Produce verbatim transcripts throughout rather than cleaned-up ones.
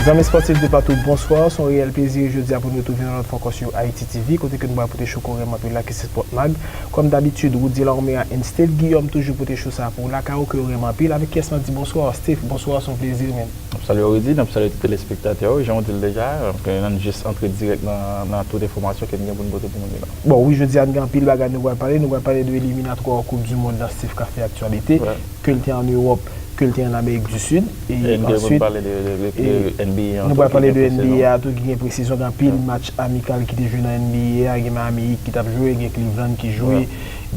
Zanmi spòtif de patou, bonswa. Se yon reyèl plezi jodi a pou nou retwouve yon lòt fwa ankò sou Haiti T V, kote ke nou pral pote cho ke w renmen anpil la, ki se Sport Mag. Kòm dabitid, Roudy Larmé and Steve Guillaume toujou pote cho sa pou w lakay ou ke w renmen anpil. Avèk kiyès m ap di bonswa? Steve, bonswa, se yon plezi, men. N ap salye w, Roudy, n ap salye tout telespektatè yo. Jan w di l deja, donk, n ap jis antre dirèk nan, nan tout enfòmasyon ke n gen pou n pote pou moun yo la. Bon, wi, jodi a, n gen anpil bagay nou pral pale. Nou pral pale de eliminatwa Koup di Mond lan, Steve, k ap fè aktyalite, ke l te an Ewòp, ke l te an Amerik di Sid. E answit, nou pral pale de N B A a tou, ki gen presezon, gen anpil match amikal ki te jwe nan N B A a, gen Miami Heat ki t ap jwe, gen Cleveland ki jwe,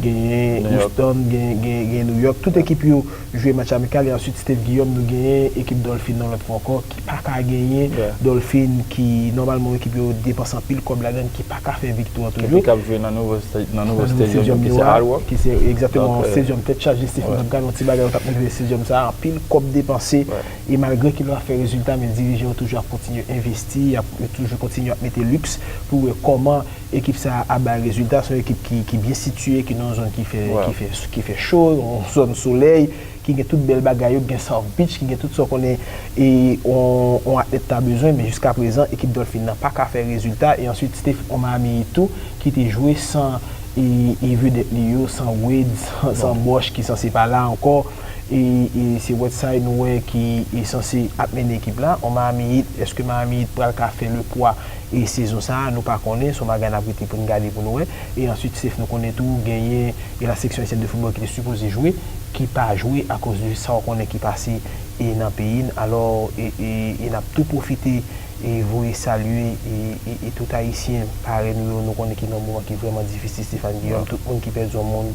genyen Houston, gen, gen, gen New York. Tout ekip yo jwe match amikal, e answit Steve Guillaume, nou genyen ekip Dolphin nan lòt fwa ankò, ki pa ka genyen. Dolphin ki, nòmalman, ekip yo depanse anpil kòb ladan, ki pa ka fè viktwa toujou. Epi k ap jwe nan nouvo stadium yo a, ki se Hard Rock. Ki se egzakteman yon stadium tèt chaje, Steve, m t ap gade yon ti bagay, yo t ap montre stadium sa a, anpil kòb depanse, e malgre ke l pa fè rezilta, men dirijan yo toujou ap kontinye envesti, y ap, yo toujou kontinye ap mete liks pou wè kòman ekip sa a ap bay rezilta. Se yon ekip ki, ki byen sitiye, ki nan yon zòn ki fè, ki fè, ki fè cho, yon zòn solèy, ki gen tout bèl bagay yo, ki gen South Beach, ki gen tout sa w konnen e yon, yon atlèt ta bezwen, men jiskaprezan, ekip Dolphin nan pa ka fè rezilta. E answit, Steve, yon Miami Heat tou, ki te jwe san e, e vedèt li yo, san Wade, san, san Bosh, ki sanse pa la ankò. E, e se Whiteside nou wè ki e sanse ap mennen ekip la. Yon Miami Heat, èske Miami Heat pral ka fè le pwa e sezon sa a? Nou pa konnen, se yon bagay n ap rete pou n gade pou n wè. E answit, Steve, nou konnen tou, genyen e la section haïtienne de football ki te sipoze jwe, ki pa jwe akoz de sa w konnen ki pase e nan peyi n. Alò, e, e, e n ap tou pwofite e voye salye e, e, e tout Ayisyen parèy nou yo, nou konnen ki nan yon moman ki vrèman difisil, Stéphane Guillaume, tout moun ki pèdi yon moun,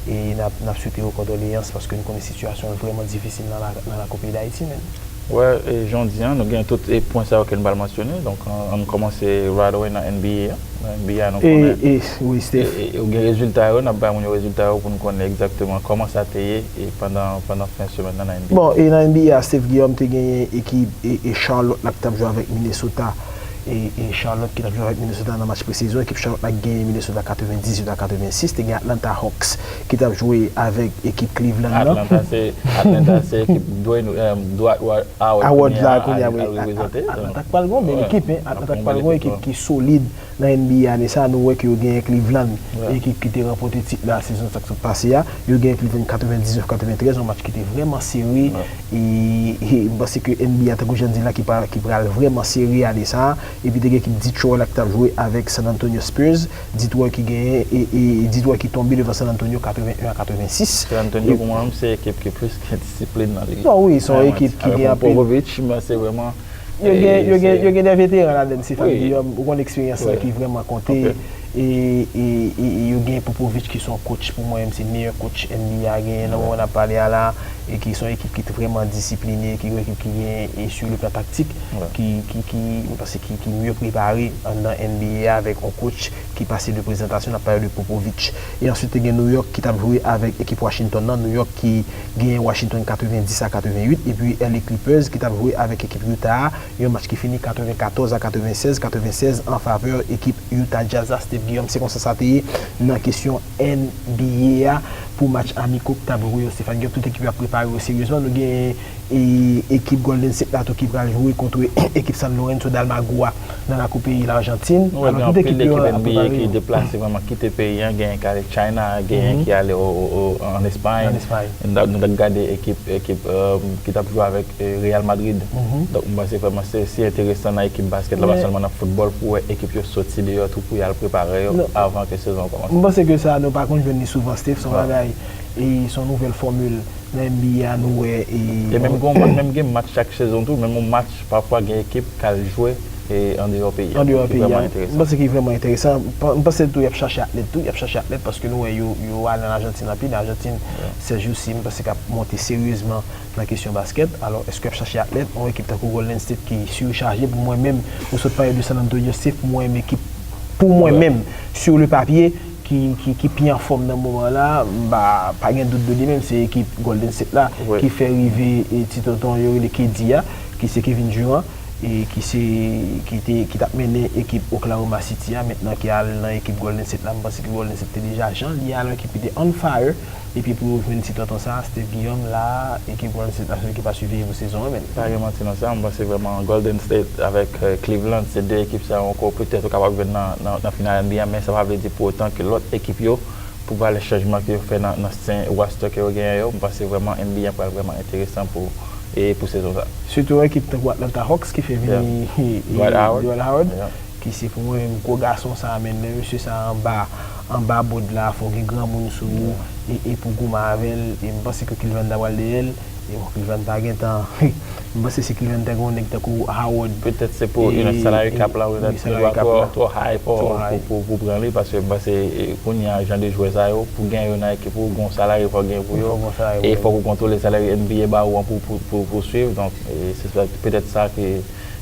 e n ap, n ap swete yo kondoleyans, paske nou konnen sitiyasyon an vrèman difisil nan la, nan lakou peyi Dayiti, men. Wè, e jan w di an, nou gen tout e pwen sa yo ke n pral mansyone. Donk, an, ann kòmanse right away nan N B A an. Nan N B A, nou konnen, e, e, wi, Steph, e, e, ou gen rezilta yo, n ap bay moun yo rezilta yo pou n konnen egzakteman kòman sa te ye, e pandan, pandan fen semèn nan nan N B A. Bon, e nan N B A, Steph Guillaume te genyen ekip, e, e Charlotte la ki t ap jwe avèk Minnesota. E, e Charlotte ki t ap jwe avèk Minnesota nan match presezon. Ekip Charlotte la ki genyen Minnesota katrevendizuit a katrevensis. Te gen Atlanta Hawks ki t ap jwe avèk ekip Cleveland nan. Atlanta se, Atlanta se ekip Dwight, em, Dwight Howard la kounye a, wi, reprezante. Atlanta k pral gen yon bèl ekip, en. Atlanta k pral gen yon ekip ki solid nan N B A ane sa a. Nou wè ke yo genyen Cleveland, ekip ki te ranpòte tit la sezon sa k sot pase a. Yo genyen Cleveland katrevendiznèf katreventrèz, yon match ki te vrèman sere. E, e m panse ke N B A, tankou jan n di la, ki pral, ki pral vrèman sere ane sa a. Epi te gen ekip Detroit la ki t ap jwe avèk San Antonio Spurs. Detroit ki genyen, e, e Detroit ki tonbe devan San Antonio katreven en a katrevensis. San Antonio, pou mwen menm, se ekip ki plis gen disiplin nan lig la. Non, wi, se yon ekip ki gen anpil. Popovich, men se vrèman, yo gen, yo gen, yo gen de veteran ladan, Stéphane Guillaume, ou konn eksperyans lan ki vrèman konte. E, e, e, e yo gen Popovich ki se yon coach, pou mwen menm, se meyè coach N B A genyen nan moman n ap pale a la, e ki se yon ekip ki vrèman disipline, ki yon ekip ki gen, e sur le plan taktik, ki, ki, ki, m panse ki, ki mye prepare anndan N B A a avèk yon coach ki pase de prezantasyon, n ap pale de Popovich. E answit, te gen New York ki t ap jwe avèk ekip Washington nan, New York ki genyen Washington katrevendis a katrevenuit, epi L A Clippers ki t ap jwe avèk ekip Utah a, yon match ki fini katrevenkatòz a katrevensèz, katrevensèz an favè ekip Utah Jazz la, Steve Guillaume. Se konsa sa te ye nan kesyon N B A a pou match amiko ki t ap jwe yo, Stéphane Guillaume. Tout ekip yo ap prepare yo seryezman. Nou gen e ekip Golden State la tou ki pral jwe kont ekip San Lorenzo d'Almagro a nan lakou peyi Lajantin. Nou wè gen anpil ekip N B A ki deplase vrèman kite peyi an, genyen ki ale China, genyen ki ale o, o, o, an Espay. Nou t ap, nou t ap gade ekip, ekip, e, ki t ap jwe avèk, e, Real Madrid. Donk, m panse vrèman se, se enteresan nan ekip baskèt la, pa sèlman nan foutbòl, pou wè ekip yo soti deyò tou pou y al prepare yo avan ke sezon an kòmanse. M panse ke sa, nou pa konn jwenn li souvan, Steve, se yon bagay, e se yon nouvèl fòmil. Nan N B A, nou wè, e, e menm gen, menm gen match chak sezon tou, menm yon match, pafwa gen ekip k al jwe, e, andeyò peyi an. Andeyò peyi an. M panse ki vrèman enteresan. M pa, m panse tou y ap chache atlèt tou, y ap chache atlèt paske nou wè yo, yo ale an Ajantin anpil. Ajantin, sèjousi, m panse k ap monte seryezman nan kesyon baskèt. Alò, èske y ap chache atlèt? Yon ekip tankou Golden State ki sirchaje, pou mwen menm, ou sot pale de San Antonio State, pou mwen menm ekip, pou mwen menm, sur le papier, ki, ki, ki pi anfòm nan moman la, m pa, pa gen dout de li menm, se ekip Golden State la ki fè rive, e, ti tonton yo rele K D a, ki se Kevin Durant, e ki se, ki te, ki t ap mennen ekip Oklahoma City a, mentnan ki al nan ekip Golden State la. M panse ke Golden State te deja, jan l ye a, yon ekip ki te on fire, Epi pou yo jwenn ti tonton sa, Steve Guillaume la, ekip Golden State la se ekip a siveye pou sezon an, men. Pa gen manti nan sa, m panse vrèman Golden State avèk euh, Cleveland, se de ekip sa yo ankò petèt ou kapab jwenn nan, nan, nan final N B A, men sa pa vle di pou otan ke lòt ekip yo, pou valè chanjman ke yo fè nan, nan sen roster ke yo genyen yo, m panse vrèman N B A pral vrèman enteresan pou, e pou sezon sa. Sitou yon ekip tankou Atlanta Hawks ki fè vini Dwight Howard. Ki se pou mwen menm gwo gason sa a, men lè mesye sa a anba anba board la, fò w gen granmoun sou ou e, e pou w goumen avè l. E m panse ke Cleveland ta pral dèyè l. E bon, Cleveland pa gentan. M panse si Cleveland ta gen yon nèg tankou Howard. Petèt se pou e, salary cap la, petèt li pa twò, twò high pou, pou, pou, pou pran li, paske m panse e, kounye a jan de jwè sa yo, pou gen yo nan ekip ou, gen yon salary fò gen pou yo. E fòk ou kontwole salary N B A ba ou an pou, pou, pou, pou swiv. Donk, e, se sa, petèt sa ke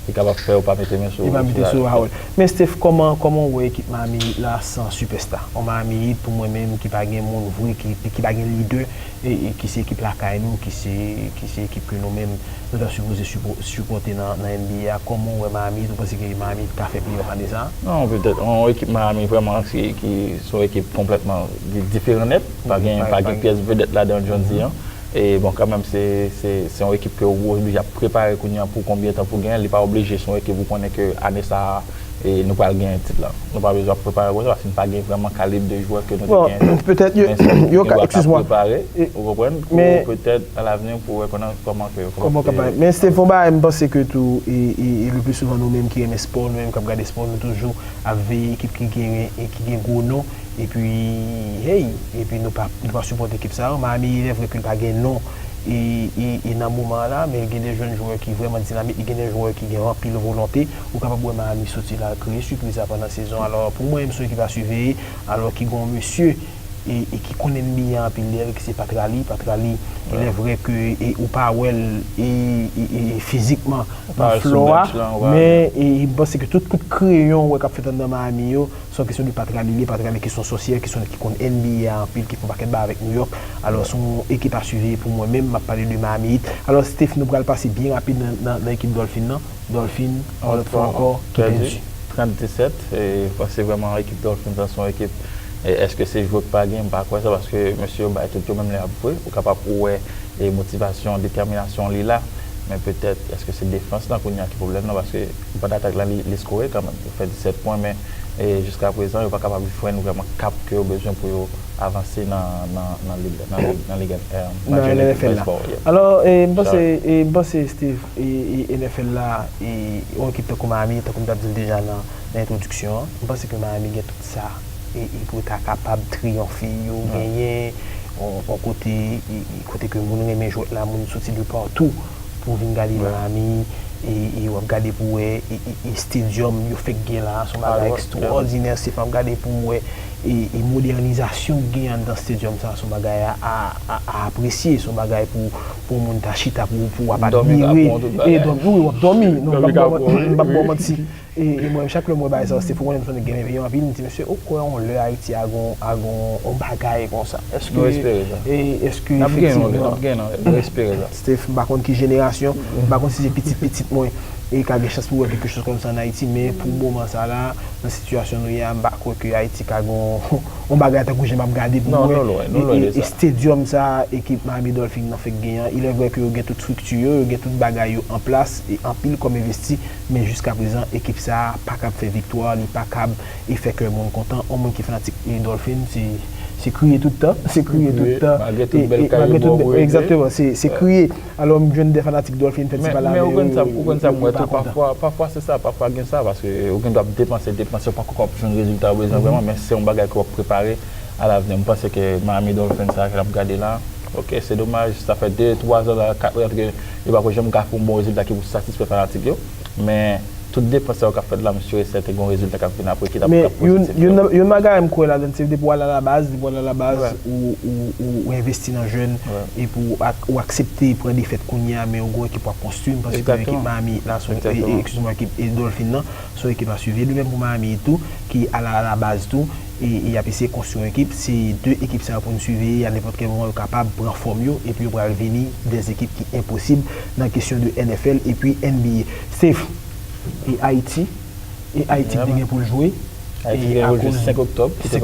Li kapab fè yo pa mete men sou Li pa mete sou Harold. Men Steph, kòman kòman w wè ekip Miami Heat la san sipèsta? Yon Miami Heat pou mwen menm ki pa gen moun vre, ki, ki pa gen lidè, e, e ki se ekip lakay nou, ki se, ki se ekip ke nou menm nou ta sipoze sipo- sipòte nan, nan N B A a. Kòman w wè Miami Heat? Ou panse ke Miami Heat ka fè playoff ane sa a? Non, petèt. Yon ekip Miami vrèman ki, ki se yon ekip konplètman di- diferan nèt. Pa gen, pa gen pyès vedèt ladan, jan di an. E bon, kanmenm, se, se, se yon ekip ke w oblije ap prepare kounye a pou konbyen tan pou genyen l. Li pa oblije se yon ekip ou konnen ke ane sa a, e, nou pral genyen tit la. Nou pa bezwen ap prepare konsa, paske n pa gen vrèman kalib de jwè ke nou te genyen. Bon, petèt yo, yo ka, eskize mwa. Prepare, ou konprann, pou petèt, alavni, pou wè kòman, kòman ke, kòman ke. Men Steph, yon bagay, m panse ke tou, e, e, e le pli souvan nou menm ki renmen spò, nou menm k ap gade spò, nou toujou ap veye ekip ki genyen e ki gen gwo non. Epi, hey, epi nou pa, nou pa sipòte ekip sa yo. Miami, il est vrai ke l pa gen non e, e, e nan moman an la, men gen de jèn jwè ki vrèman dinamik, li gen de jwè ki gen anpil volonte. Ou kapab wè Miami soti la, al kreye sipriz la pandan sezon. Alò, pou mwen, m se yon ekip a siveye, alò ki gen yon mesye e, e ki konn N B A anpil, li, ki se Pat Riley. Pat Riley, il est vrai ke e, ou pa wè l e, e, e, fizikman nan flò a, men e, m panse ke tout kout kreyon ou wè k ap fèt anndan Miami yo, Se yon kesyon de Pat Riley li ye, Pat Riley ki se yon sòsyè, ki se yon nèg ki konn N B A anpil, ki fè yon pakèt bagay avèk New York. Alò, se yon ekip a siveye pou mwen menm, m ap pale de Miami Heat. Alò, Steph, nou pral pase byen rapid nan, nan, nan ekip Dolphin nan. Dolphin, yon lòt fwa ankò, ki pèdi. Trant disèt, e, m panse vrèman ekip Dolphins lan se yon ekip, e, èske se jwè k pa gen, m pa kwè sa, paske mesye yo bay tout yo menm lè y ap jwe, ou kapab wè e motivasyon, detèminasyon li la. Men petèt, èske se defans lan kounye a ki pwoblèm nan? Paske banda atak la, li, li skore kanmenm. Li fè disèt pwen, men e, jiskaprezan, yo pa kapab jwenn vrèman kap ke yo bezwen pou yo avanse nan, nan, nan lig, nan lig, nan lig, e, nan Major League Baseball. Alò, e, m panse, e, m panse, Steve, e, e, N F L la, e, yon ekip tankou Miami, tankou m t ap di l deja nan, nan entwodiksyon an, m panse ke Miami gen tout sa e, e pou yo ta kapab triyonfe, yo genyen yon, yon kote, e, e kote ke moun renmen jwèt la, moun soti de patou pou vin gade Miami, e, e w ap gade pou wè, e, e, e stadium yo fèk gen la, se yon bagay ekstwòdinè, Steph, w ap gade pou wè, e, e modènizasyon ki genyen anndan stadium sa, se yon bagay a, a, a, a apresye, se yon bagay pou, pou yon moun ta chita, pou, pou w ap admire, e dòmi, wi, w ap dòmi, non, m p ap ba w manti. E, e mwen, chak lè mwen bay sa, se pou konnen m sonje gen yon anpil, m di, mesye, ou kwè yon lè Ayiti a gon, a gon, yon bagay konsa? Èske, nou espere sa. E, èske efektivman, n ap gen, n ap gen, nou espere sa. Steph, m pa konn ki jenerasyon, m pa konn si se pitit pitit mwen, e ka gen chans pou wè quelque chose comme ça en Haïti, men pou moman sa la, nan sitiyasyon nou ye a, m pa kwè ke Ayiti ka gon, yon bagay tankou jan m ap gade pou mwen, e, e, e stadium sa, ekip Miami Dolphin nan fèk gen an, il est vrai que yo gen tout strikti yo, yo gen tout bagay yo an plas, e anpil kòb envesti, men jiskaprezan, ekip sa a pa kab fè viktwa, li pa kab e fè kè moun kontan. Yon moun ki fanatik e Dolphin, se, se kriye tout tan, se kriye tout tan. Malgre tout bèl kay yo ba w pou rete. Egzakteman, se, se kriye. Alò, m jwenn de fanatik Dolphin, fè ti pale avè yo, yo, yo pa kontan. Men, men ou konn sa, ou konn sa m wè tou, pafwa, pafwa se sa, pafwa gen sa, paske ou gen dwa ap depanse, depanse, ou pako ka jwenn rezilta ou bezwen vrèman, men se yon bagay ke w ap prepare alavni. M panse ke Miami Dolphin sa ke n ap gade la, oke, se domaj, sa fè de, twa zan la, kat zan ke yo pako janm ka fè yon bon rezilta ki pou satisfè fanatik yo. Men, tout depans sa yo k ap fèt la, m si e sèten gen yon rezilta k ap vin apre ki t ap, k ap pozitif. Men, youn, youn nan, youn bagay m kwè ladann, se depi w al alabaz, depi w al alabaz, ou, ou, ou, ou envesti nan jèn, epi w ak-, ou aksepte pran defèt kounye a, men ou gen yon ekip w ap konstwi. M panse ke ekip Miami Heat la, se yon, e, e, eskize m, ekip e Dolphin nan, se yon ekip a siveye. De menm pou Miami Heat tou, ki al alabaz tou, e, e y ap eseye konstwi yon ekip. Se de ekip sa yo pou n siveye, a nenpòt kèl moman, yo kapab pran fòm yo, epi yo pral vini de ekip ki enposib nan kesyon de N F L epi N B A. Steph, e Ayiti, e Ayiti ki te gen pou l jwe. Ayiti gen jou senk oktòb ki te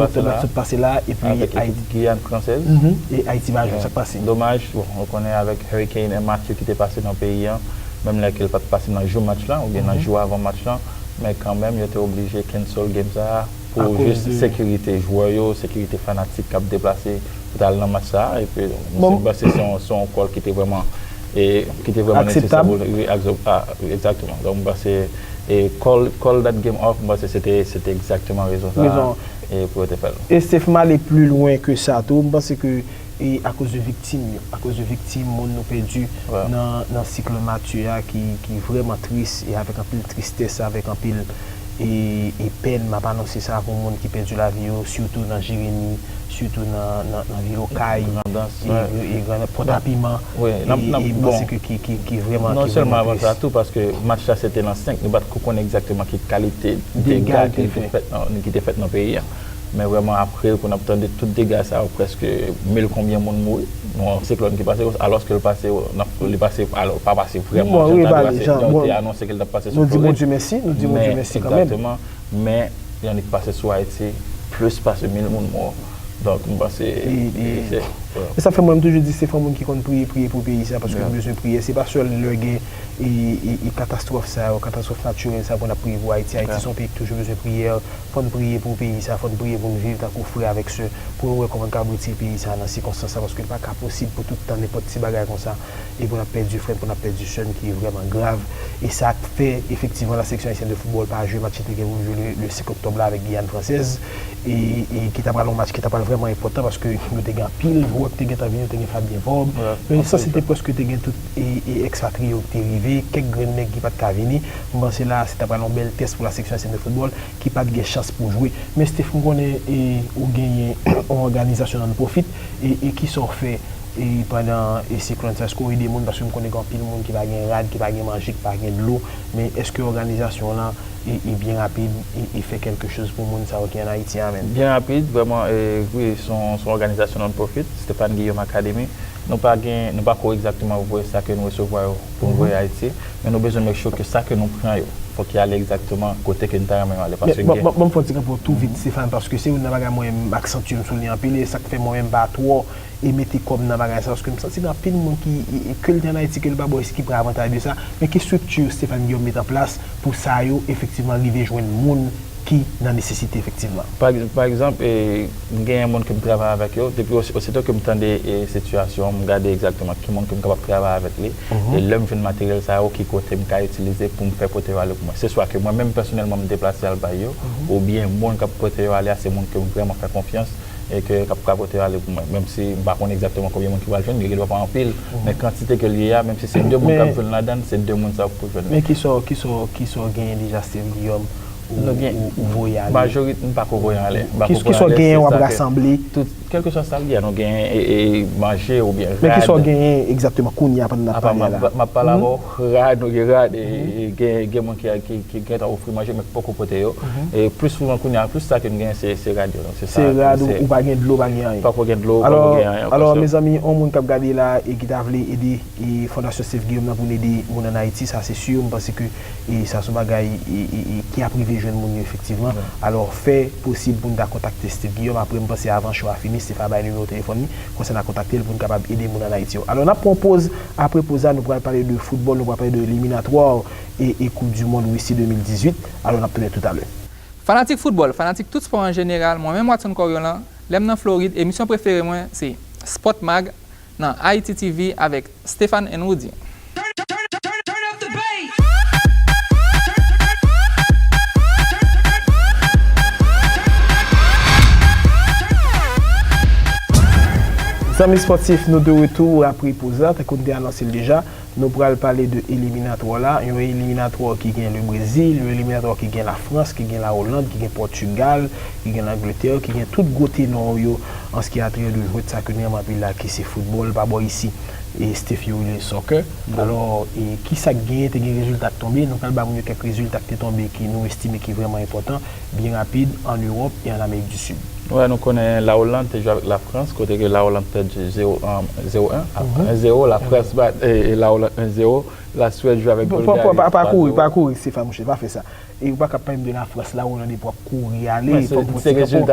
pase la, avèk ekip Giyàn Fransèz. E Ayiti pa jwe, sa k pase? Domaj, bon, nou konnen avèk Hurricane Matthew ki te pase nan peyi an, menm lè ke l pa t pase nan jou match la, oubyen nan jou avan match la, men kanmenm, yo te oblije cancel game sa a pou jis sekirite jwè yo, sekirite fanatik k ap deplase pou t al nan match sa a. Epi, m panse se yon, se yon call ki te vrèman, e, ki te vrèman nesesè pou, wi, egzakteman. Donk, m panse, e, call, call that game off, m panse se te, se te egzakteman rezon sa a, e, pou yo te fè l. E Steph, m ale pli lwen ke sa tou. M panse ke, e, akoz de viktim yo, akoz de viktim moun nou pèdi nan, nan siklòn Matye a ki, ki vrèman tris e avèk anpil tristès, avèk anpil e, e pèn, m ap anonse sa pou moun ki pèdi lavi yo, sitou nan Jeremi, sitou nan, nan, nan vil Okay, e, e Grandans, Pòtapiman, e, e m panse ke ki, ki, ki vrèman, ki vrèman tris. Non sèlman avan sa tou, paske match la se te nan senk, nou pa t ko konnen egzakteman ki kalite dega ki te fèt nan, ki te fèt nan peyi a. Men vrèman, apre, pou n ap tande tout dega sa yo, prèske mil konbyen moun mouri nan yon siklòn ki pase konsa, alòske l pase, li pase, alò, pa pase vrèman jan l ta dwe pase, jan te anonse ke l t ap pase sou Florid. Nou di Bondye mèsi, nou di Bondye mèsi kanmenm. Egzakteman, men, jan li pase sou Ayiti, plis pase mil moun mò. Donk, m panse, e, e, e sa fè mwen, m toujou di, se fò moun ki konn priye, priye pou peyi sa, paske nou bezwen priyè. Se pa sèl lè gen, e, e, e katastwòf sa yo, katastwòf natirèl sa yo pou n ap priye pou Ayiti. Ayiti se yon peyi ki toujou bezwen priyè. Fò n priye pou peyi sa, fò n priye pou n viv tankou frè avèk sè, pou nou wè kòman n kapab retire peyi sa nan sikonstans sa, paske li pa ka posib pou tout tan nenpòt ti bagay konsa, e pou n ap pèdi frè n, pou n ap pèdi sè n, ki vrèman grav. E sa k fè, efektivman, la sélection haïtienne de football pa jwe match ki te gen pou l jwe le, le senk oktòb la avèk Giyàn Fransèz, e, e ki ta pral yon match ki ta pral vrèman enpòtan, paske nou te gen anpil jwè ki te gentan vini, nou te gen Fabien Vorbe, men sanse te prèske te gen tout, e, e ekspatriye yo ki te rive, kèk grenn nèg ki pa t ka vini. M panse la, se ta pral yon bèl tès pou la sélection haïtienne de football, ki pa t gen chans pou jwe. Men Steph, m konnen, e, ou genyen yon òganizasyon non-profit, e, e kisa w fè, e, pandan, e, siklòn sa, èske w ede moun? Paske m konnen gen anpil moun ki pa gen rad, ki pa gen manje, ki pa gen dlo, men èske òganizasyon w lan, e, e byen rapid, e, e fè kèlke choz pou moun sa yo ki ann Ayiti a menm? Byen rapid, vrèman, e, wi, se yon, se yon òganizasyon non-profit, Stéphane Guillaume Academy. Nou pa gen, nou pa ko egzakteman voye sa ke nou resevwa yo pou nou voye Ayiti, men nou bezwen make sure ke sa ke nou pran yo, fòk y ale egzakteman kote ke nou ta renmen yo ale, paske gen. Bon, bon, bon, m fè yon ti kanpe w tou vit, Stéphane, paske se youn nan bagay mwen menm m aksantye m sou li anpil, e sa k fè mwen menm m pa twò, e mete kò m nan bagay sa, paske m santi gen anpil moun ki, e, e, ke l te ann Ayiti, ke l pa bò isit, ki pran avantaj de sa, men ki estrikti Stéphane Guillaume met an plas pou sa yo efektivman rive jwenn moun ki nan nesesite efektivman? Pa egz-, pa egzanp, e, m genyen moun ke m travay avèk yo, depi osi, osito ke m tande, e, sitiyasyon an, m gade egzakteman ki moun ke m kapab travay avèk li, e lè m jwenn materyèl sa yo, ki kote m ka itilize pou m fè pote yo ale pou mwen. Se swa ke mwen menm pèsonèlman m deplase al bay yo, oubyen moun k ap pote yo ale a, se moun ke m vrèman fè konfyans, e ke k ap ka pote yo ale pou mwen. Menm si m pa konn egzakteman konbyen moun ki pral jwenn, gen dwa pa anpil, men kantite ke l ye a, menm si se de moun k ap jwenn ladan l, se de moun sa yo k pou jwenn. Men kisa w, kisa w, kisa w genyen deja, Steph Guillaume, ou, ou, ou voye ale? Majorite, m pa ko voye ale. M pa ko voye ale, se sa ke. Kisa w genyen w ap rasanble? Tout, kèlkeswa sa l ye a, nou genyen, e, e, manje oubyen rad. Men kisa w genyen egzakteman kounye a pandan n ap pale a la? M ap pale avè w, rad, nou gen rad, e, e, gen, gen moun ki, ki, ki gentan ofri manje, men k poko pote yo. E plis souvan kounye a, plis sa ke n genyen, se, se rad yo. Donk, se sa. Se rad, ou pa gen dlo, pa gen anyen. Pako gen dlo, pako gen anyen ankò. Alò, mezanmi, yon moun k ap gade la e ki ta vle ede, e Fondasyon Steph Guillaume nan pou n ede moun ann Ayiti, sa se si, m panse ke, e sa se yon bagay, e, e, e ki ap rive jwenn moun yo efektivman. Alò, fè posib pou n ta kontakte Steph Guillaume. Apre, m panse avan show a fini, Steph a bay nimewo telefòn li, konsa n a kontakte l pou n kapab ede moun ann Ayiti yo. Alò, n ap pran yon poz. Apre poz la, nou pral pale de foutbòl, nou pral pale de eliminatwa e, e Koup di Mond Risi de mil dizuit. Alò, n ap tounen toutalè. Fanatik foutbòl, fanatik tout spò an jeneral, mwen menm Watson Coriolan, lè m nan Florid, emisyon prefere mwen se Sport Mag nan Haiti T V avèk Stéphane and Roody. Zanmi spòtif, nou de retou apre poz la, tankou n te anonse l deja. Nou pral pale de eliminatwa la, yon eliminatwa ki gen le Brezil, yon eliminatwa ki gen la Frans, ki gen la Oland, ki gen Pòtigal, ki gen Langletè, ki gen tout gwo tenò yo an ce qui a trait de jwèt sa ke nou renmen anpil la, ki se foutbòl pa bò isi. E Steph yo rele soccer. Alò, e kisa k genyen, te gen rezilta k tonbe, nou pral ba moun yo kèk rezilta k te tonbe ki nou estime ki vrèman enpòtan, byen rapid, an Ewòp e an Amerik di Sid. Wè, nou konnen la Oland te jwe avèk la Frans, kote ke la Oland pèdi zewo, um, zewo en, zewo, la Frans bat, e, e la Oland en zewo. La Suède jwe avèk Bulgarie. Pa kouri, pa kouri, Stéphane, monchè, pa fè sa. E ou pa ka pale m de Lafrans la, Hollande pou ap kouri ale. Fò m fè ti kanpo.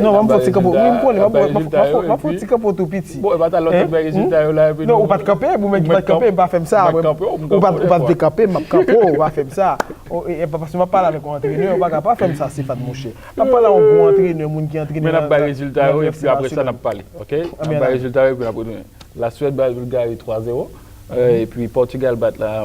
Non, fò m fè ti kanpo. Wi, m konnen, m ap fè ti kanpo tou piti. Bon, e pa talè w t ap bay rezilta yo la, epi non, ou pa t kanpe, ou menm ki pa t kanpe, pa fè m sa. Ou pa t vle kanpe, m ap kanpe, ou pa fè m sa. E pa paske m ap pale avèk yon antrenè, ou pa ka pa fè m sa, Stéphane, monchè. M ap pale a yon gwo antrenè, moun ki antrene nan. Men n ap bay rezilta yo, epi apre sa, n ap pale. Ok? N ap bay rezilta yo, epi n ap retounen. La Suède bat Bulgarie twa zewo. Epi Portugal bat la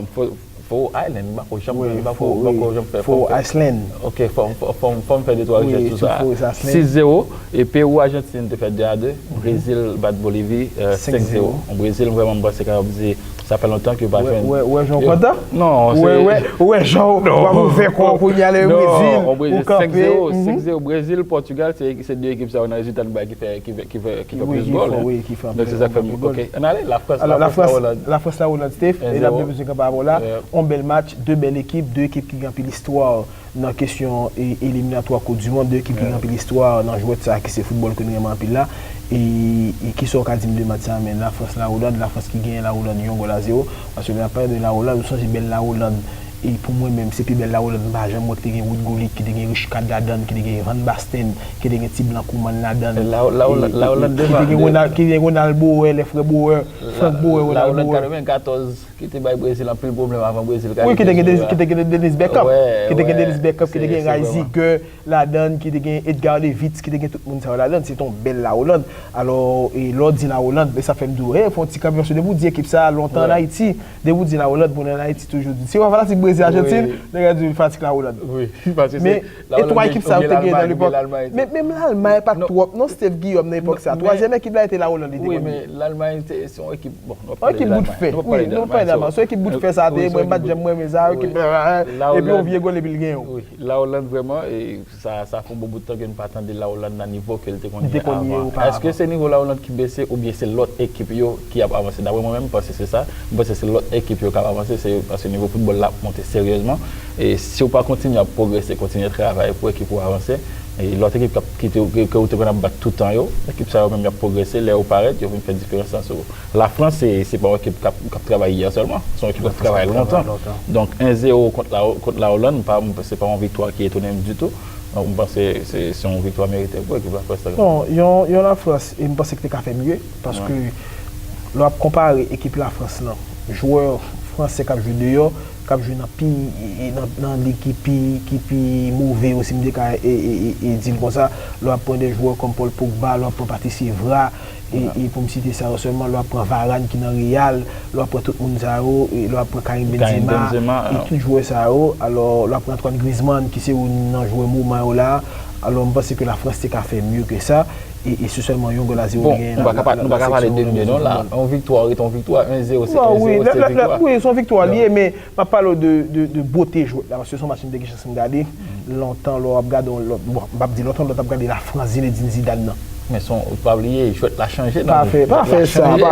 Faroe Island, m pako janm, m pako, m pako janm fè, fò m fè. Iceland. Ok, fò m, fò m, fò m fè de twa rechèch sou sa. Sis zewo. E Pewou Ajantin te fè de a de. Brezil bat Bolivi senk zewo. Brezil, vrèman, m panse kapab di, sa fè lontan ke yo pa jwenn. Ou wè jan w kontan? Non, se. Ou wè jan w ap ouvè kò w kounye a, le Brezil, ou kanpe. Senk zewo, Brezil, Portugal, se de ekip sa yo nan rezilta n bay ki fè, ki fè, ki fè, ki fè plis gòl. Donk, se sa k fè m, ok. Ann ale, Lafrans, Lafrans, Lafrans, Lafrans, Lafrans, Steph, e n ap bezwen kanpe avè w la. On bèl match, de bèl ekip, de ekip ki gen anpil istwa nan kesyon eliminatwa Koup di Mond, de ekip ki gen anpil istwa nan jwèt sa ki se foutbòl ke nou renmen anpil la. E, e kisa w ka di m de match sa, men Lafrans, Lawoland, Lafrans ki genyen Lawoland yon gòl a zewo. Paske lè n ap pale de Lawoland, ou sonje bèl Lawoland. E pou mwen menm, se pi bèl Lawoland m pa janm wè ki te gen Ruud Gullit, ki te gen Rijkaard ladann, ki te gen Van Basten, ki te gen ti blan Koeman ladann. Lawoland devan. Ki te gen Ronald, ki te gen Ronald Boer, lè frè Boer, Frank Boer, Ronald Boer. Lawoland katrevenkatòz ki te bay Brezil anpil pwoblèm avan Brezil kalifye. Wi, ki te gen, ki te gen Dennis Bergkamp, ki te gen Dennis Bergkamp, ki te gen Reisiger ladann, ki te gen Edgar Davids, ki te gen tout moun sa yo ladann. Se te yon bèl Lawoland. Alò, e lè w di Lawoland, men sa fè m di w, hey, fè yon ti kanpe, paske depi w di ekip sa a lontan ann Ayiti, depi w di Lawoland, moun ann Ayiti toujou di, si w fanatik Brezil, Ajantin, nèg la di w li fanatik Lawoland. Wi, paske se Lawoland. E twa ekip sa yo te genyen nan lepòk. Men menm Lalmay pa t twòp non, Steph Guillaume nan epòk sa. Twazyèm ekip la te Lawoland li te konn ye. Wi, men Lalmay se yon ekip, bon, nou p ap pale de Lalmay. Ekip bout fè. Wi, nou p ap pale de Lalmay. Se yon ekip bout fè sa te ye, mwen m pa t janm renmen sa, ekip, epi yon vye gòl epi l genyen w. Wi, Lawoland vrèman, e sa, sa fè yon bon bout tan ke n pa tande Lawoland nan nivo ke l te konn ye avan. Èske se nivo Lawoland ki bese oubyen se lòt ekip yo ki ap avanse? Daprè mwen menm, m panse se sa. M panse se lòt ekip yo k ap avanse, se paske nivo foutbòl la ap monte seryezman. E si w pa kontinye ap pwogrese, kontinye travay pou ekip ou avanse, e lòt ekip k ap, ki te, ke, ke ou te konn ap bat toutan yo, ekip sa yo menm y ap pwogrese, lè yo parèt, yo vin fè diferans lan sou ou. Lafrans, se, se pa yon ekip k ap, k ap travay yè sèlman. Se yon ekip k ap travay lontan. Donk, en zewo kont la, kont Lawoland, m pa, se pa yon viktwa ki etone m ditou. Donk, m panse se, se yon viktwa merite pou ekip Lafrans la. Non, yon, yon Lafrans, e m panse ki te ka fè mye, paske lè w ap konpare ekip Lafrans lan, jwè fransè k ap jwe deyò, k ap jwe nan pi, e, e, nan, nan lig ki pi, ki pi move yo, si m te ka, e, e, e, e di l konsa, lè w ap pran de jwè kòm Paul Pogba, lè w ap pran Patrice Evra, e, e pou m site sa yo sèlman, lè w ap pran Varane ki nan Real, lè w ap pran tout moun sa yo, e lè w ap pran Karim Benzema, e tout jwè sa yo, alò, lè w ap pran Antoine Griezmann ki se youn nan jwè moman yo la, alò, m panse ke Lafrans te ka fè mye ke sa, e, e se sèlman yon gòl a zewo li genyen nan, nan, nan seksyon nan. Bon, nou pa ka pale de mye non la. Yon viktwa rete yon viktwa, en zewo se en zewo, se viktwa. Wi, se yon viktwa li ye, men m ap pale w de, de, de bote jwèt la, paske se yon match m te gen chans m gade. Lontan, lè w ap gade yon lòt, bon, m p ap di lontan, lè w t ap gade Lafrans Zinedine Zidane nan. Men se yon, ou pa bliye, jwèt la chanje nan. Pa fè, pa fè sa, pa,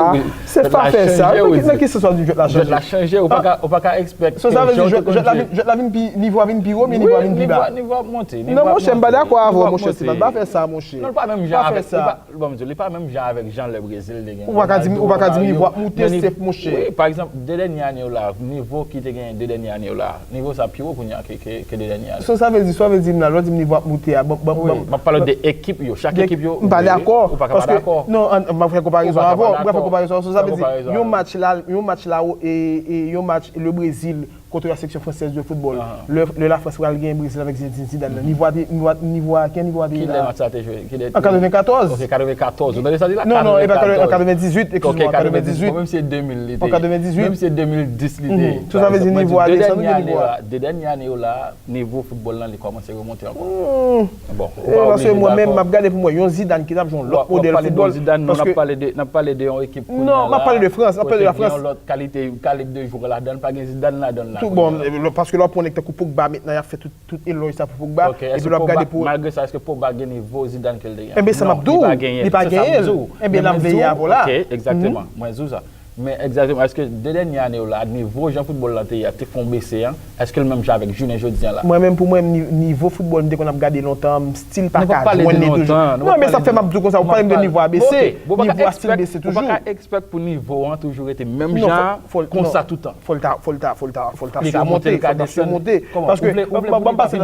se pa fè sa. Nan ki sans w ap di jwèt la chanje? Jwèt la chanje, ou pa ka, ou pa ka expect. So sa vle di jwèt, jwèt la vin, jwèt la vin pi, nivo a vin pi wo, men nivo a vin pi ba. Wi, nivo a, nivo a ap monte. Non, monchè, m pa dakò avè w, monchè Stéphane, pa fè sa, monchè. Non, li pa menm jan avèk, li pa, bon, m di w, li pa menm jan avèk jan lè Brezil te gen Ronaldo, Mario. Ou pa ka di m, ou pa ka di m nivo ap moute, Steph, monchè. Wi, pa egzanp, de dènye ane yo la, nivo ki te gen de dènye ane yo la, nivo sa pi wo kounye a ke, ke, ke de dènye ane. So sa vle di, sa vle di m la, lè w di m nivo ap moute a, ban, ban, ban. Wi, m ap pale de ekip yo, chak ekip yo. M pa dakò, paske, non, m ap fè konparezon avè w, m ap fè konparezon avè w. So sa vle di, yon match la, yon match la, e, e, yon match le Brezil kont la section française de football. Lè, lè Lafrans pral genyen Brezil avèk Zinedine Zidane nan, nivo a te, nivo a, nivo a, ki nivo a te ye la? Kilè match sa te jwe? Kilè? An katrevenkatòz. Ok, katrevenkatòz. Ou tande sa di la? Non, non, e pa an katrevendizuit, eskize mwen, an katrevendizuit. Bon, menm si se de mil li te ye. An katrevendizuit. Menm si se de mil dis li te ye. So sa vle di nivo a desann, nivo a. De dènye ane yo la, nivo foutbòl lan, li kòmanse remonte ankò. Bon, ou pa oblije dakò. Paske mwen menm, m ap gade pou mwen, yon Zidane ki t ap jwe yon lòt modèl foutbòl. W ap pale de Zidane, non, n ap pale de, n ap pale de yon ekip kounye a la, kote gen yon lòt kalite, kalib de jwè ladann, pa gen Zidane ladann la kounye a. Tout bon, paske lè w ap pran nèg tankou Pogba mentnan, y ap fè tout, tout elòj sa pou Pogba, epi lè w ap gade pou. Malgre sa, èske Pogba gen nivo Zidane ke l te gen? Enben, sa m ap di w, li pa genyen l. Enben, n ap veye avè w la. Ok, egzakteman. Mwen di w sa. Men egzakteman, èske de dènye ane yo la, nivo jan foutbòl la te ye a te fè w bese an? Èske l menm jan avèk jounen jodi an la? Mwen menm, pou mwen, ni- nivo foutbòl m te konn ap gade lontan, m still pa ka jwenn li toujou. Non, men sa fè m ap di w konsa, ou pale m de nivo a bese. Nivo a still bese toujou. Ou pa ka expect pou nivo an toujou rete menm jan konsa toutan. Fò l ta, fò l ta, fò l ta, fò l ta simonte, fò l ta simonte. Paske, ban m pase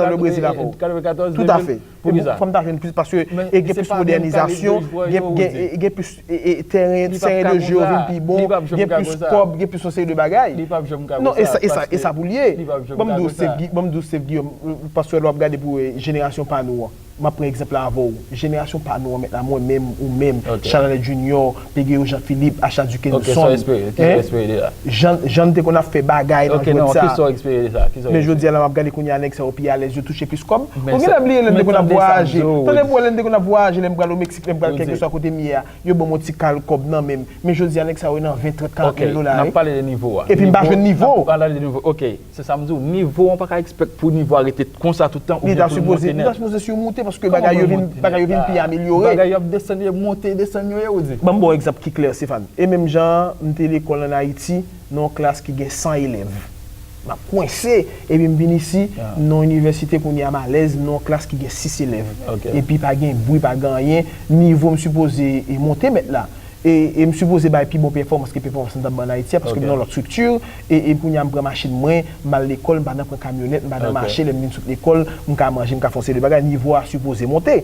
nan le Brezil avè w. Toutafè. Fò m ta jwenn plis, paske gen plis modènizasyon, gen plis tèren, tèren de je yo vin pi bon, gen plis kòb, gen plis yon seri de bagay. Non, e sa pou l ye. Ban m di w, Steve Guillaume, paske lè w ap gade pou jenerasyon pa nou an, m ap pran egzanp la avè w. Jenerasyon pa nou an, mèt la, mwen menm, ou menm, Charles Junior, Peguero Jean Philippe, Acha Dukenson. Jan n te konn ap fè bagay nan jwèt sa. Men jodi a la, m ap gade kounye a nèg sa yo pi alèz, yo touche plis kòb. Ou genlè bliye lè n te konn ap vwayaje. Tande pou wè lè n te konn ap vwayaje, lè m pral o Meksik, lè m pral kèlkeswa kote m ye a, yo ban m yon ti kal kòb nan men m. Men jodi a nèg sa yo nan ven, trant, karant mil dola wi. Epi m pa jwenn nivo. Se sa m di w, nivo an pa ka expect pou nivo a rete konsa tout tan oubyen pou l monte nèt. Li ta sipoze simonte paske bagay yo vin pi amelyore. Bagay yo ap desann, yo monte, desann yo ye, ou di. Ban m ba w egzanp ki klè, Stéphane. E menm jan an, m te lekòl ann Ayiti, nan yon klas ki gen san elèv. M ap kwense, epi m vin isi, nan yon inivèsite kounye a m alèz, nan yon klas ki gen sis elèv. Epi pa gen bri, pa gen anyen, nivo m sipoze monte mèt la. E m sipoze bay pi bon pèfòmans ke pèfòmans m t ap bay ann Ayiti a, paske m nan lòt estrikti, e kounye a m pran machin mwen, m al lekòl, m pa nan pran kamyonèt, m pa nan mache, lè m vin sot lekòl, m ka manje, m ka fè yon seri de bagay, nivo a sipoze monte.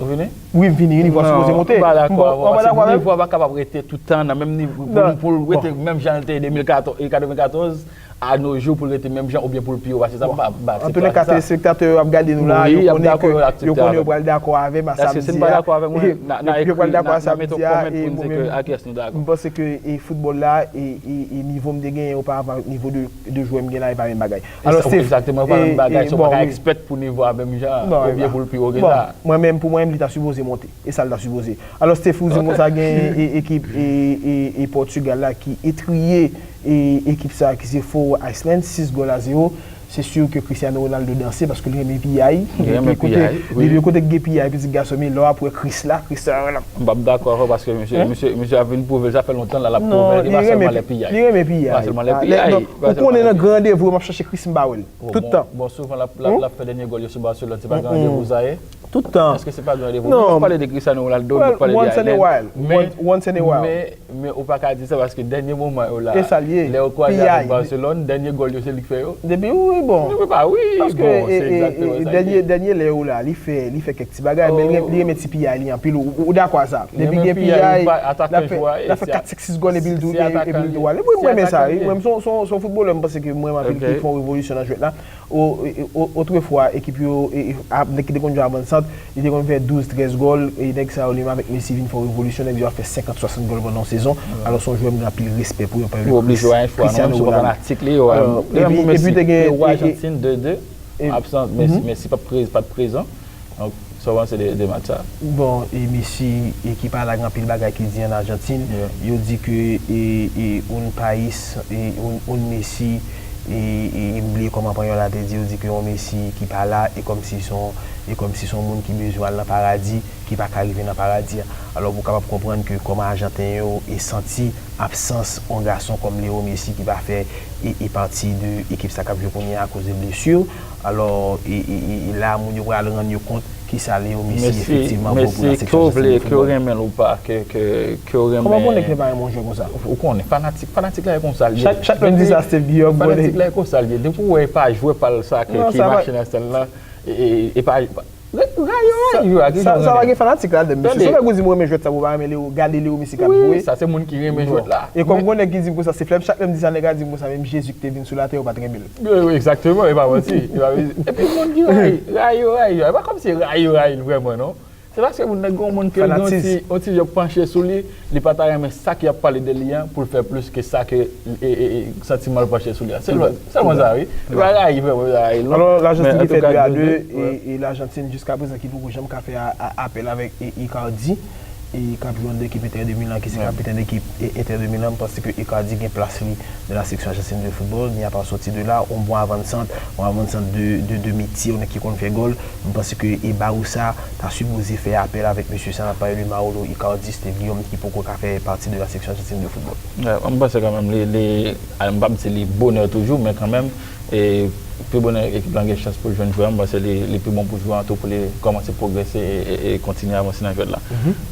Ou vini? Wi, m vini, nivo a sipoze monte. M pa dakò avè w, paske nivo a pa kapab rete tout tan nan menm nivo, pou l rete menm jan l te ye de mil katòz, e katrevenkatòz, a no jou pou l rete menm jan oubyen pou l pi wo pase sa, m pa aksepte sa. Antouka, telespektatè yo ap gade nou la, yo konnen ke, yo konnen yo pral dakò avè m a sa m di a. Èske si n pa dakò avè mwen, n a ekri, n a mete yon comment pou n di ke a kiyès nou dakò. M panse ke foutbòl la, e nivo m te genyen oparavan avèk nivo de jwè m gen la, e pa menm bagay. Alò, Steve, egzakteman, e pa menm bagay, so w pa ka expect pou nivo a menm jan, oubyen pou l pi wo ke sa. Mwen menm, pou mwen, li ta sipoze monte. E sa l ta sipoze. Alò, Steve, ou di m konsa gen ekip e Pòtigal la ki etriye e ekip sa ki se Faroe Island, sis gòl a zewo. Se si ke Cristiano Ronaldo danse paske li renmen piyay. Li renmen piyay, wi. Depi kote k gen piyay, pitit gason m, lè w ap wè Chris la, Cristiano Ronaldo. M p ap dakò avè w paske misye, misye, misye ap vin pwouve l, sa fè lontan la l ap pwouve l, li pa sèlman lè piyay. Li renmen piyay. Pa sèlman lè piyay. Ou konnen nan gran randevou yo m ap chache Chris, m pa wè l. Tout tan. Bon, souvan l ap, l ap, l ap fè dènye gòl yo sou Barcelone, se pa gran randevou sa ye? Tout tan. Èske se pa gran randevou? Non. Nou pale de Cristiano Ronaldo, nou pale de Allen. Once in a while. Men, men ou pa ka di sa paske dènye moman yo la, lè yo kwaze avèk Barcelone, dènye gòl yo se li k fè yo. Depi wi, bon. Wi, pa wi, bon, se egzakteman sa. Dènye, dènye lè yo la, li fè, li fè kèk ti bagay, men li renmen ti piyay li anpil. Ou, ou dakò a sa? Depi gen piyay, l ap fè, l ap fè kat, senk, sis gòl epi l tou, epi l tou ale. Wi, mwen renmen sa, wi. Mwen menm, se yon, se yon foutbolè, m panse ke mwen renmen anpil, ki fè yon revolisyon nan jwèt la. Otrefwa, ekip yo, nèg ki te konn jwe avansant, li te konn fè douz, trèz gòl, e nèg sa yo, li menm avèk Messi, vin fè yon revolisyon, nèg yo ap fè senkant, swasant gòl pandan yon sezon. Alò, se yon jwè m gen anpil respè pou yo, pami yo, Cristiano Ronaldo. Epi, epi te gen Ajantin de de, absans, Messi pa t prezan. Donk, sa w panse de, de match sa? Bon, e Messi, e ki pa la, gen anpil bagay ki di ann Ajantin. Yo di ke, e, e, un país, e, un, un Messi, e, e, m bliye kòman panyòl la te di, yo di ke yon Messi ki pa la, e kòmsi se yon, e kòmsi se yon moun ki bezwen al nan paradi, ki pa ka rive nan paradi a. Alò, pou w kapab konprann ke kòman Ajanten yo, e santi absans yon gason kòm Leo Messi ki pa fè, e, e pati de ekip sa k ap jwe kounye a akoz de blesi. Alò, e, e, e, e la, moun yo pral rann yo kont kisa Leo Messi efektivman vo pou la seleksyon ajantin de foutbòl. Messi, ke w vle, ke w renmen l ou pa, ke, ke, ke w renmen. Kòman w konnen ke m pa renmen yon jwè konsa? Ou konnen, fanatik, fanatik la e konsa l ye. Chak, chak lè m di sa, Steve Guillaume konnen. Fanatik la e konsa l ye. Depi w wè e pa jwè pa l sa ke, ki mache nan estad la, e, e, e pa, rayi yo, rayi yo a, ki jan w renmen. Sa pa gen fanatik ladan, mesye. Si w nèg ou di m renmen jwèt sa, pou w pa renmen Leo, gade Leo Messi k ap jwe. Sa se moun ki renmen jwèt la. E kòm gon nèg ki di m konsa, se flèm, chak lè m di sa, nèg la di m konsa, menm Jezi ki te vin sou latè, yo pa t renmen l. Wi, wi, egzakteman, e pa manti. E pa manti. Epi moun ki rayi, rayi yo, rayi yo. E pa kòmsi rayi yo, rayi l vrèman, non. Se paske moun nan gen yon moun ke l gen yon ti, yon ti jan panche sou li, li pa ta renmen sa ki ap pale de li an pou l fè plis ke sa ke, e, e, e, santiman l panche sou li an. Sèlman, sèlman sa, wi. Li pa rayi vrèman, li pa rayi l, non. Alò, Lajantin ki fè de a de, e, e Lajantin jiska prezan ki poko janm ka fè a, a, apèl avèk, e, Icardi. e k ap jwe anndan ekip Inter de Milan, ki se kapitèn ekip e, Inter de Milan, m panse ke Icardi gen plas li nan la section argentine de football, mis à part sorti de là, yon bon avannsant, yon avannsant de, de, de metye, yon nèg ki konn fè gòl. M panse ke e Barça ta sipoze fè apèl avèk mesye sa, n ap pale de Mauro Icardi, Steve Guillaume, ki poko ka fè pati de la section argentine de football. Yeah, m panse kanmenm li, li, m p ap di li bonè toujou, men kanmenm, e pi bonè ekip lan gen chans pou l jwenn jwè, m panse li, li pi bon pou jwè an tou pou li kòmanse pwogrese e, e, e kontinye avanse nan jwèt la.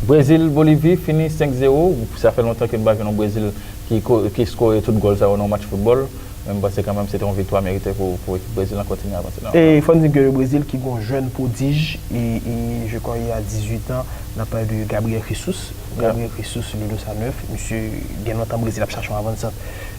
Brezil, Bolivi fini senk zewo, sa fè lontan ke n pa jwenn yon Brezil ki, ko- ki skore tout gòl sa yo nan yon match foutbòl, men m panse kanmenm se te yon viktwa merite pou, pou ekip Brezil lan kontinye avanse nan. E fò n di ke le Brezil ki gon jèn pwodij, e, e je crois il a dix-huit ans, n ap pale de Gabriel Jesus. Gabriel Jesus, le dos à neuf, misye gen lontan Brezil ap chache yon avannsant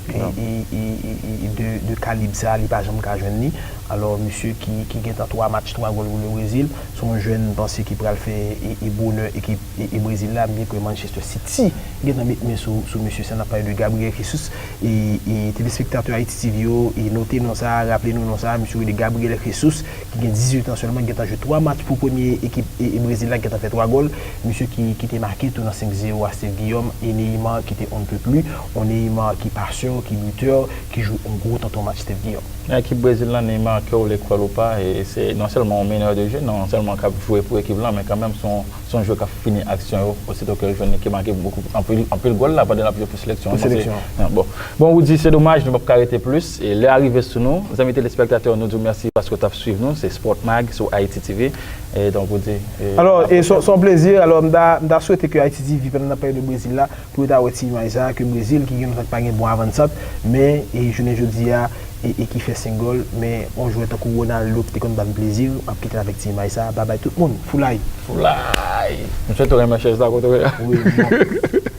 e, e, e, e, e de, de kalib sa, li pa janm ka jwenn li. Alò, misye ki, ki gentan twa match, twa gòl pou le Brezil, se yon jèn, m panse, ki pral fè e, e bonè ekip e, e Brezil la, byen ke Manchester City gentan met men sou, sou misye sa, n ap pale de Gabriel Jesus. E, e telespektatè Haiti T V yo, e note non sa, raple nou non sa, misye rele Gabriel Jesus, ki gen dizuit an sèlman, gentan jwe twa match pou premye ekip e, e Brezil la, gentan fè twa gòl. Misye ki, ki te make tou nan senk zewo a Steve Guillaume, e Neymar ki te on ne peut plus, on Neymar ki pasè, ki bitè, ki jwe on gwo tonton match Steve Guillaume. Nan ekip Brezil lan, Neymar, ke w vle kwè l ou pa, e se non sèlman yon meneur de jeu, non sèlman k ap jwe pou ekip lan, men kanmenm se yon, se yon jwè k ap fini aksyon yo, osito ke l jwenn li, ki make bokou, anpil, anpil gòl la pandan l ap jwe pou seleksyon an. Pou seleksyon an. Bon. Bon, Roody, se domaj, nou p ap ka rete plis. E lè a rive sou nou. Zanmi telespektatè, nou di w mèsi paske w t ap swiv nou. Se Sport Mag sou Haiti T V. E donk, Roody, e, Alò, e se se yon plezi. Alò, m ta, m ta swete ke Haiti T V, pandan n ap pale de Brezil la, pou yo ta wè ti imaj sa a, ke Brezil, ki gen lontan ki pa gen bon avannsant, men, e jounen jodi a, e, e ki fè senk gòl, men yon jwè tankou Ronaldo ki te konn ban n plezi, m ap kite n avèk ti imaj sa a. Babay tout moun. Foulay! Foulay! M swete w renmen chèz la kote w ye a. Wi, bon.